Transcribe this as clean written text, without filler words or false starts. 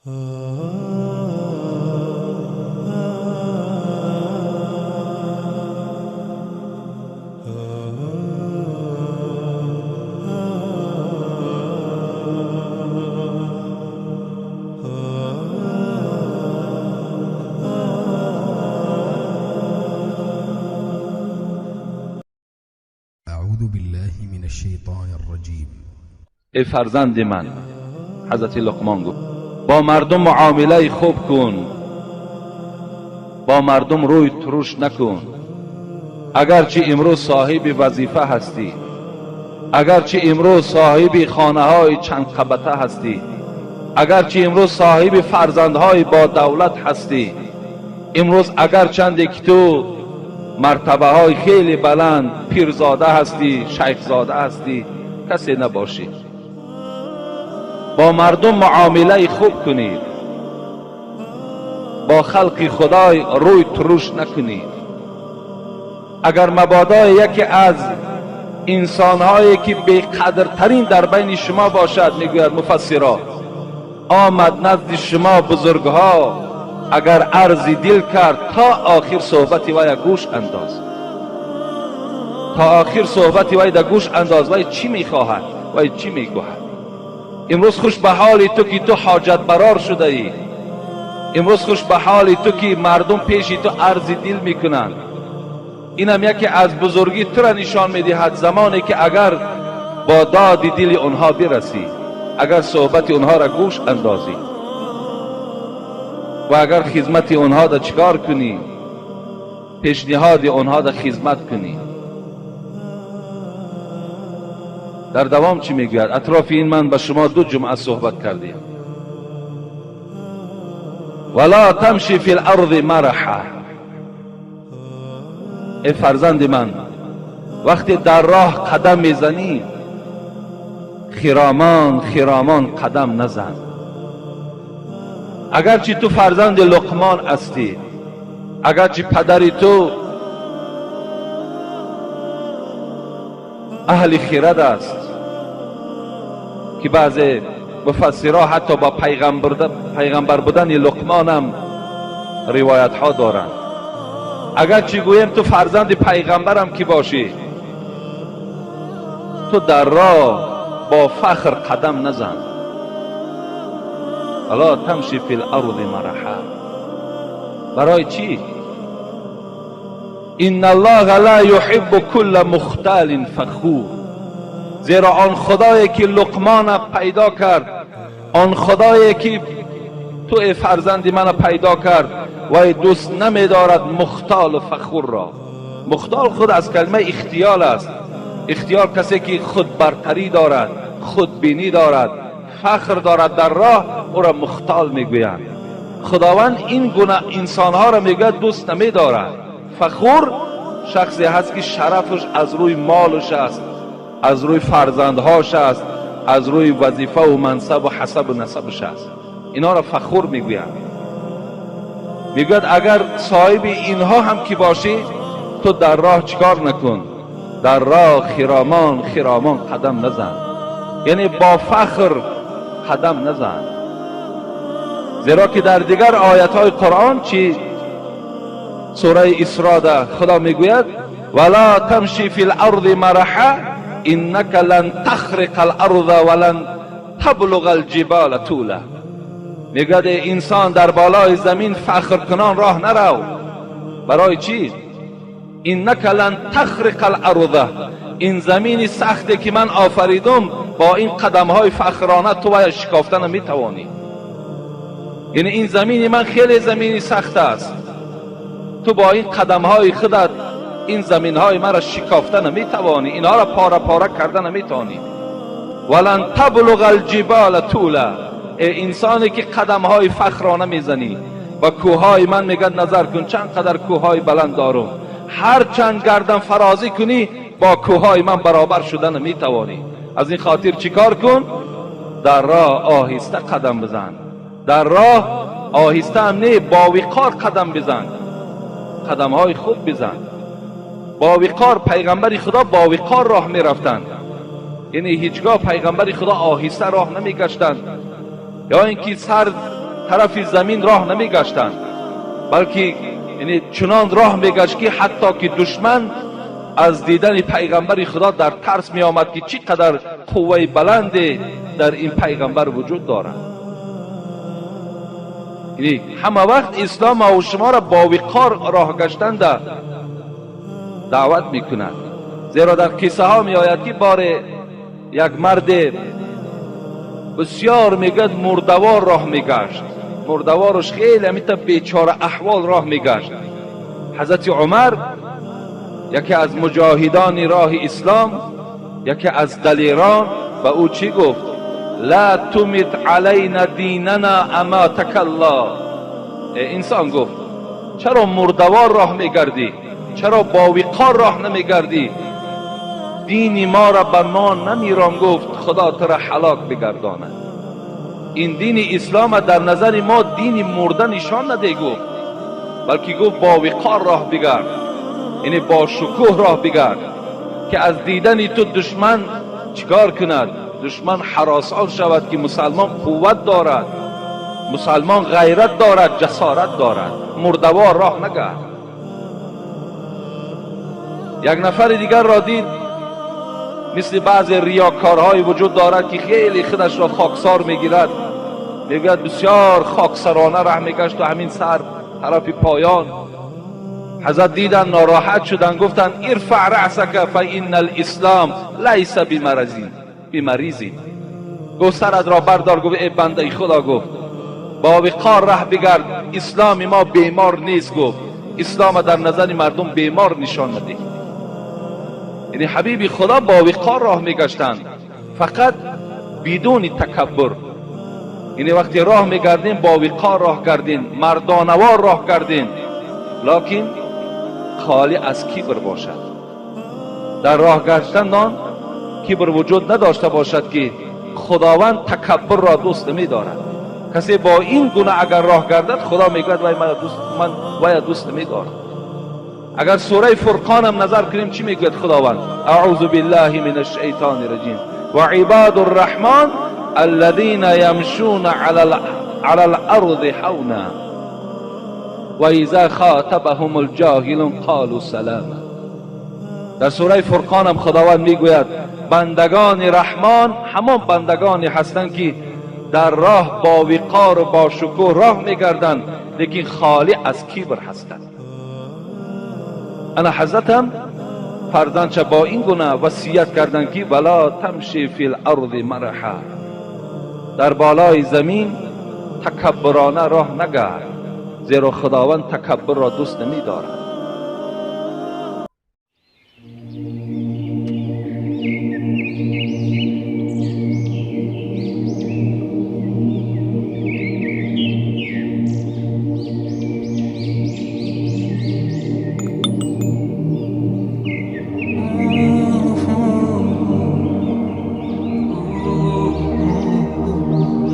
أعوذ بالله من الشیطان الرجیم. ای فرزند من، حضرت لقمان گفت با مردم معامله خوب کن، با مردم روی ترش نکن. اگرچه امروز صاحب وظیفه هستی، اگرچه امروز صاحب خانه های چند قبطه هستی، اگرچه امروز صاحب فرزندهای با دولت هستی، امروز اگرچند که تو مرتبه های خیلی بلند پیرزاده هستی، شیخزاده هستی، کسی نباشی. با مردم معامله خوب کنید، با خلق خدای روی ترش نکنید. اگر مبادا یکی از انسانهایی که بی‌قدرترین در بین شما باشد، میگوید مفسرا، آمد نزد شما بزرگها، اگر عرض دل کرد تا آخر صحبت وی گوش انداز، تا آخر صحبت وی در گوش انداز، وی چی میخواهد، وی چی میگوید. امروز خوش به حال تو که تو حاجت برار شده ای، امروز خوش به حال تو که مردم پیش تو عرض دل میکنند. اینم یکی از بزرگی تو را نشان میدهد، زمانی که اگر با داد دل آنها برسی، اگر صحبت آنها را گوش اندازی و اگر خدمت آنها را چکار کنی، پیشنهاد آنها را خدمت کنی. در دوام چی میگوید؟ اطراف این من به شما دو جمعه صحبت کردیم. ولا تمشی فی الارض مرحا. ای فرزند من، وقتی در راه قدم میزنی خرامان خرامان قدم نزن. اگرچه تو فرزند لقمان هستی، اگرچه پدر تو اهل خرد است، که بعضی مفسرها حتی با پیغمبر بودن لقمان هم روایت ها دارند. اگرچه گویم تو فرزند پیغمبرم که باشی، تو در راه با فخر قدم نزن. ولا تمشی فی الارض مرحا. برای چی؟ ان الله لا یحب کل مختال فخور. زیرا آن خدایی که لقمان پیدا کرد، آن خدایی که تو ای فرزند من پیدا کرد، وی دوست نمیدارد مختال و فخور را. مختال خود از کلمه اختیال است. اختیال کسی که خود برتری دارد، خودبینی دارد، فخر دارد در راه، او را مختال میگویند. خداوند این گونه انسانها را میگوید دوست نمیدارد. فخور شخصی هست که شرفش از روی مالش است، از روی فرزندهاش است، از روی وظیفه و منصب و حسب و نسبش است. اینا را فخور میگویند. میگوید اگر صاحب اینها هم که باشی، تو در راه چیکار نکن؟ در راه خرامان خرامان قدم نزن، یعنی با فخر قدم نزن. زیرا که در دیگر آیت های قرآن چی؟ سوره اسراء ده خدا میگوید ولا تمشی فی الارض مرحا انک لن تخرق الارض ولن تبلغ الجبال طولا. میگوید انسان در بالای زمین فخر کنان راه نرو. برای چی؟ انک لن تخرق الارض. این زمین سختی که من آفریدم، با این قدم های فخرانه تو باید شکافتن نمیتوانی. یعنی این زمین من خیلی زمینی سخت است، تو با این قدم های خودت این زمین های مرا شکافته نمیتوانی، اینها را پاره پاره کرده نمیتوانی. ولن تبلغ الجبال طولا. ای انسانی که قدم های فخرانه میزنی و کوههای من، میگن نظر کن چند قدر کوههای بلند دارم، هر چند گردن فرازی کنی با کوههای من برابر شدن نمیتوانی. از این خاطر چیکار کن؟ در راه آهسته قدم بزن. در راه آهسته هم نه، با وقار قدم بزن، قدم های خوب بزن، با وقار. پیغمبر خدا با وقار راه میرفتند، یعنی هیچگاه پیغمبر خدا آهسته راه نمیگشتند یا اینکه سر тарафи замин роҳ намегаштанд, балки яъне чунон роҳ мегашт, ки ҳатто ки душман аз дидани пайғамбари Худо дар тарс меомад, ки чӣ қадар қувваи баланде дар ин пайғамбар вуҷуд дорад. Яъне ҳама вақт ислом маву шуморо бо виқор роҳ гаштанда даъват мекунад. Зеро дар қиссаҳо меояд, ки боре як марде бисёр, мегӯяд, мурдавор роҳ мегашт, мурдаворош хеле ҳамита бечора аҳвол роҳ мегашт. Ҳазрати Умар, яке аз муҷоҳидони роҳи ислом, яке аз далерон, ба ӯ чӣ гуфт? «Ла тумит алайна динана аматакаллоҳ». Э инсон, гуфт, чаро мурдавор роҳ мегардӣ? Чаро бо виқор роҳ намегардӣ? Дини моро ба мо намирон, гуфт, Худо тура ҳалок бигардонад. Ин дини ислома дар назари мо дини мурда нишон наде, гуфт, балки, гуфт, бо виқор роҳ бигард, яъне бо шукӯҳ роҳ бигард, ки аз дидани ту душман чикор кунад? Душман ҳаросон шавад, ки мусалмон қувват дорад, мусалмон ғайрат дорад, ҷасорат дорад. Мурдавор роҳ нагард. Як нафари дигарро дид, мисли баъзе риёкорҳое вуҷуд дорад, ки хеле худашро хоксор мегирад. Мегӯяд, бисёр хоксарона раҳ мегашту ҳамин сар тарафи поён. Ҳазрат дидан, нороҳат шуданд, гуфтанд: «Ирфаъ раъсака фаинна алислом лайса бимаризин». Гуфт, саратро бардор, гуфт, эй бандаи Худо, гуфт, бо виқор раҳ бигард, исломи мо бемор нест. Гуфт, ислома дар назари мардум бемор нишон надиҳ. Яъне ҳабиби Худо бо виқор роҳ мегаштанд, фақат бидуни такаббур. Яъне вақте роҳ мегардем, бо виқор роҳ гардем, мардонавор роҳ гардем, локин холӣ аз кибр бошад. Дар роҳ гаштан он кибр вуҷуд надошта бошад, ки Худованд такаббурро дӯст намедорад. Касе бо ин гуна агар роҳ гардад, Худо мегӯяд: вай ман вая дӯст намедорам. Агар сураи Фурқонам назар кунем, чӣ мегӯяд Худованд? Аъузу биллаҳи мин ашшайтони раҷим. Ва ибаду рраҳмон аллазина ямшуна ала л-арзи ҳавна ва иза хатабаҳум алҷоҳилун қолу салама. Дар сураи Фурқонам Худованд мегӯяд: бандагони Раҳмон ҳамон бандагоне ҳастанд, ки дар роҳ бо виқору бо шукӯҳ роҳ мегарданд, лекин холӣ аз кибр ҳастанд. Ана ҳазратам фарзандша бо ин гуна васият карданд, ки вала тамши фи ларзи мараҳа, дар болои замин такаббурона роҳ нагард, зеро Худованд такаббурро дӯст намедорад.